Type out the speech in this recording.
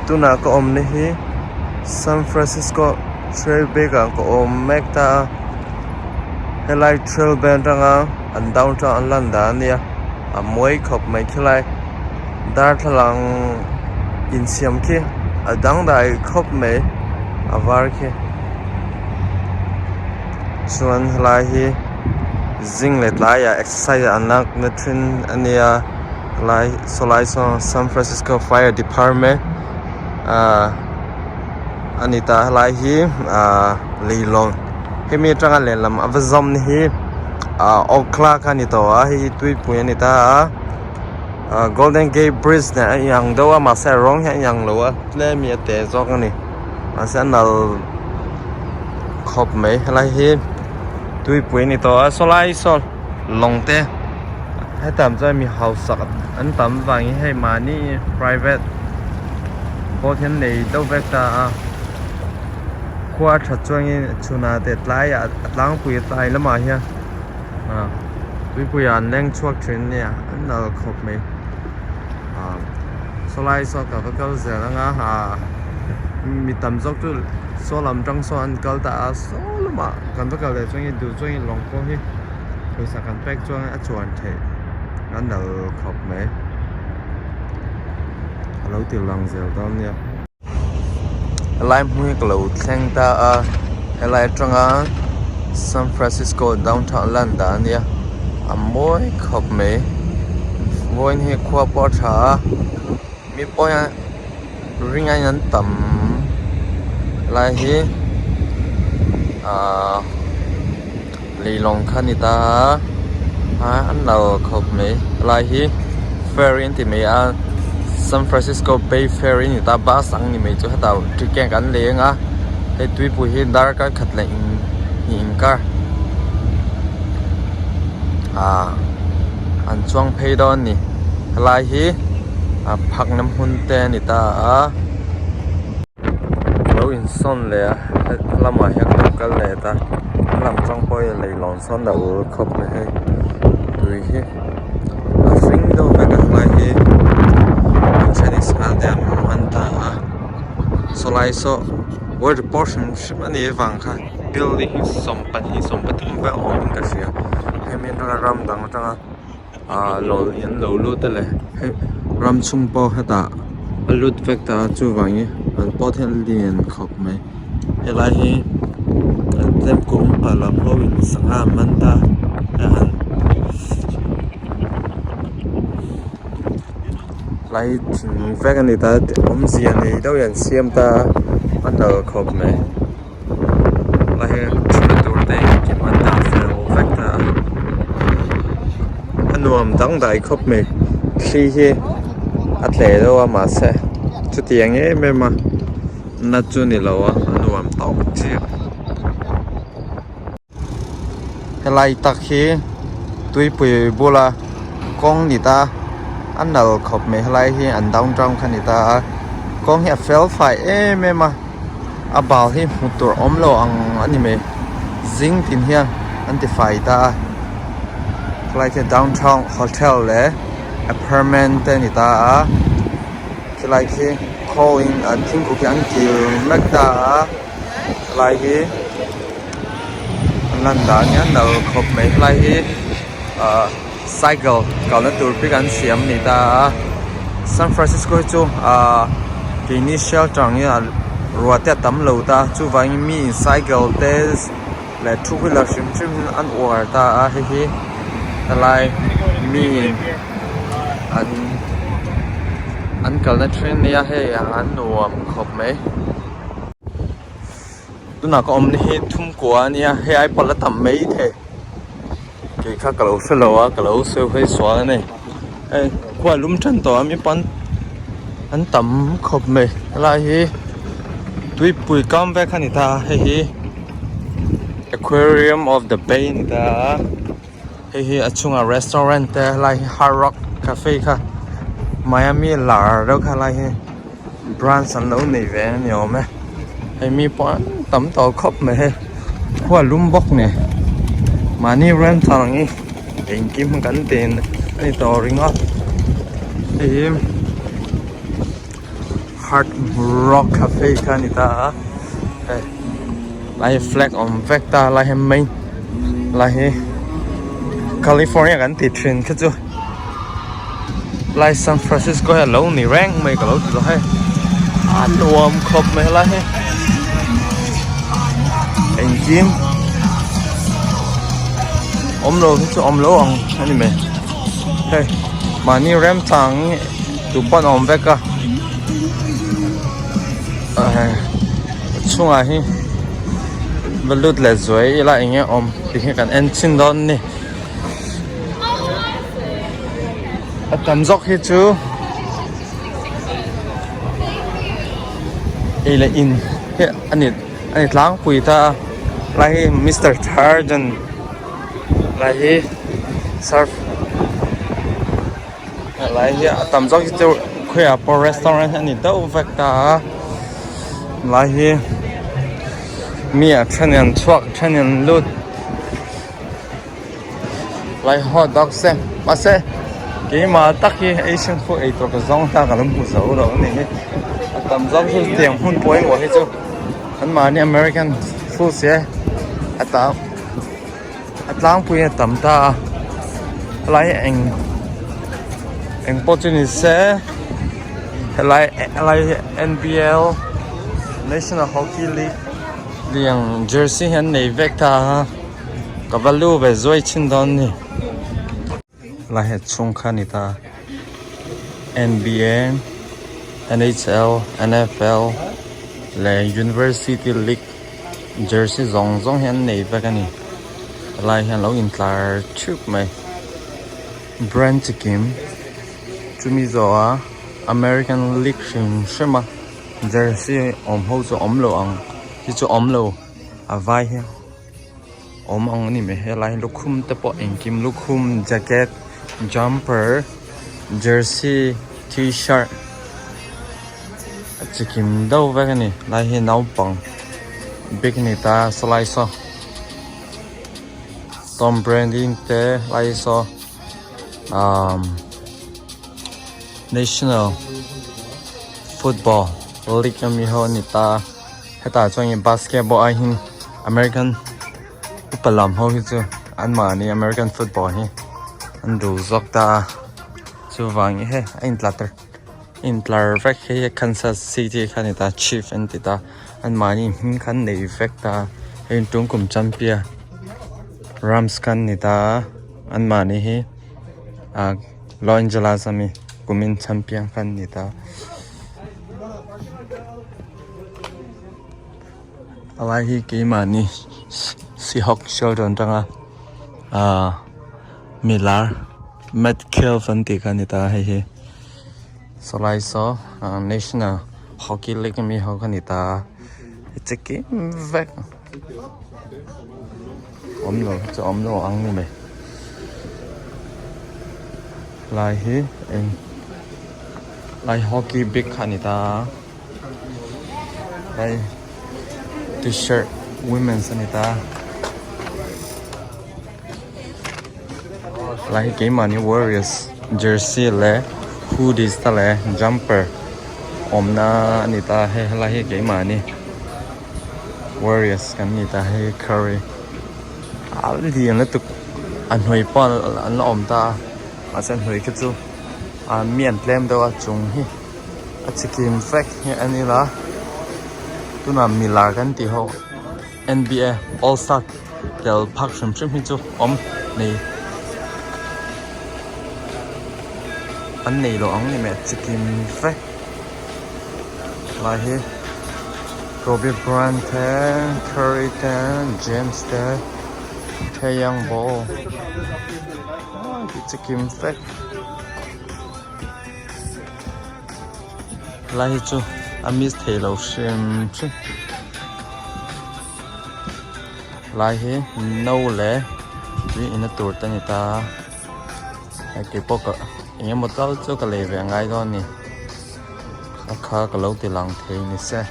Tunah ka awmna hi San Francisco trail bag ah ka awm mek ta a helai trail band atanga an downtown an lan dan a nia a mawi khawp mai khilai darthlalang insiam khi a dangdai khawp mai a var khi chuan helai hi zing leh tlaiah exercise an lak na thin a nia. Helai sawlai saw San Francisco Fire Department ahh a ni ta helai hi ahh leilawn hemi atanga lehlam a va zawm na hi ahh Okhla kha a ni tawh a hei hi tuipui a ni ta a ahh Golden Gate Bridge nen a inang deuh a mahse a rawng hi a inang lo a tlem hi a te zawk a ni mahse a nal khawp mai helai hi tuipui a ni tawh a sawlai saw lawng te. Hetam chuan mi hausak an tam vangin hei mahni private boat hi an nei deuh vek ta a khua a that chuangin chhunah te tlaiah a tlangpui a tlai lamah hian ah tuipuiah an leng chhuak thin a nia an nal khawp mai ah sawlai saw ka va kal zel anga ah mi tam zawk chu saw lam tang sawn an kal ta a saw lamah kan va kal leh chuangin duh chuangin lawng pawh hi. Pawisa kan pek chuan a chuan theih a nal khawp mai a lo ti lang zel dawn nia helai hmun hi ka lo thleng ta a helai atanga San Francisco downtown lan dan a nia a mawi khawp mai vawiin hi khua pawh a tha a mi pawh hian ring a in an tam lai hi ahh. Leilawng kha ni ta a an lo khawp mai helai hi ferry an ti mai a San Francisco Bay Ferry a ni ta bus ang ni mai chu hetah ticket kan lei anga hei tuipui hi darkar khat leh in hnih inkar ah an chuang phei dawn a ni helai hi a phakna hmun te a ni ta a. Lo insawn leh a helamah hian ka lo kal leh ta helam tang pawh hi leilawn sawn a ul khawp mai hei tui hi a hring deuh vek a helai hi chinese nghal te an man ta a sawlai saw world report hrim hrim a nih avang khan building hi sawmpahnih sawmpathum vel awm in ka hria hemi atanga ram dang atanga. ah lawl hi an lo lut a le hei ram chhung pawh hetah a lut vek ta a chuvangin an pawt hian a lian khawp mai helai hi an tlem kum pa lam ho in sangha an man ta a an lai thing vek a ni ta awmzia nei deuh hi an siam ta a a nal khawp mai. Helai hi thutna tur te engkim an dah fel vek ta a a nuam dangdai khawp mai thli hi a tleh deuh a mahse chutiang em em a na chu ni lo a a nuam tawk chiah helai tak hi tuipui bula kawng ni ta a nal khawp mai helai hi an downtown kha ni ta a kawng hi a fel fai em em a. A bal hi hmuh tur awm lo ang a ni mai zing tin hian an ti fai ta a helai khi downtown hotel leh apartment te a ni ta a khilai khi khawiin an thingkung khi an kil mek ta a helai hi an lan dan hian nal khawp mai helai hi ahh cycle kalna tur bik an siam a ni ta a San Francisco hi chu ahh keini shelter ang hian ruah te a tam lo ta chuvangin mi in cycle te leh two wheeler hrim hrim an uar ta a hei hi helai mi in an an kalna thin a nia hei an nuam khawp mai. Tunah ka awmna hi thumkua a nia hei ai pawh la tam mai thei kei kha ka lo hre lo a ka lo sawi hawi sual a ni hei khua lum tan tawh a mi pawn an tam khawp mai helai hi tuipui kam vek a ni ta hei hi aquarium of the bay a ni ta a hei hi a chungah restaurant te helai hi hard rock cafe kha miami lar deuh kha helai hi. Branch an lo nei ve a ni awm e hei mi pawh an tam tawh khawp mai hei khua lum bawk nen mahni rental ang hi engkim kan tin a ni tawh ringawt hei hi Hard Rock Cafe kha a ni ta a hei lai hi flag awm vek ta lai hi main lai hi California kan tih thin kha chu lai San Francisco hi a lo ni reng mai ka lo ti lo hei a nuam khawp mai helai hi engkim awm lo hi chu awm lo ang a ni mai hei mahni remchang tu pawn a awm vek a a chhungah hi va lut leh zuai ila eng nge awm tih hi kan en chhin dawn a ni a tam zawk hi chu ei leh in hi a ni a ni tlangpui ta a lai hi mister Tarzan lai hi surf Helai hi a tam zawk hi chu khawiah pawh restaurant a ni deuh vek ta a helai hi mi a then an chhuak a then an lut lai hot dog se mahse keimah tak hi asian food ei tur ka zawng ta ka lo hmu zo lo a ni hi a tam zawk chu tiang hmun pawimawh hi chu an mahni american food se a tam. A tlangpui a tam ta a helai eng eng pawh chu ni se helai helai hi N B L National Hockey League tiang jersey hi an nei vek ta a ka va lu ve zuai chhin dawn a ni helai hi a chhung kha a ni ta N B A N H L N F L leh University League. Jersey zawng zawng hi an nei vek a ni helai hian lo intlar thup mai brand chi kim chumi zawhah American league hrim hrim a jersey awm ho chu awm lo ang hi chu awm lo a vai hian awm ang a ni mai helai lukhum te pawh engkim lukhum jacket jumper jersey tshirt. A chikim deuh vek a ni lai hi naupang bik a ni ta sawlai saw Tom Brady te lai saw umm national football league ami ho a ni ta hetah chuan in basketball ai hian American upa lam ho hi chu anmahni American football hi an duh zawk ta a chuvangin hei a intlar ta. Intlar vek hi Kansas City kha ani ta Chief an ti ta anmahni hming kha an nei vek ta hei tum kum champion Rams kha an ni ta a anmahni hi ah Los Angeles ami kumin champion kha an ni ta a lai hi keimahni Seahawks children atanga ah milar. Metcalf an tih kha a ni ta hei hi sawlai saw national hockey league ami ho kha a ni ta a che kim vek awm lo chu awm lo ang ni mai lai hi eng lai hockey big kha a ni ta a hei tshirt women's a ni ta. Lai hi keimahni warriors jersey leh hoodies te leh jumper awmna a ni ta hei helai hi keimahni warriors kan ni ta hei curry a lian lutuk a hnuai pawh an la awm ta a mahse a hnuai khi chu ah mi an tlem deuh a chung hi a chikim vek hi a ni la tunah milar kan tih ho. N_b_a all star tel phak hrim hrim hi chu awm nei an nei lo ang ni meh chikim vek lai hi Kobe Bryant te Curry te James te Trae Young ball chikim vek lai hi chu a miss thei lo hrim hrim lai hi no leh tui in na tur te a ni ta a hei keipawh ka eng emaw tal chu ka lei ve a ngai dawn a ni a kha ka lo ti lang thei ni se.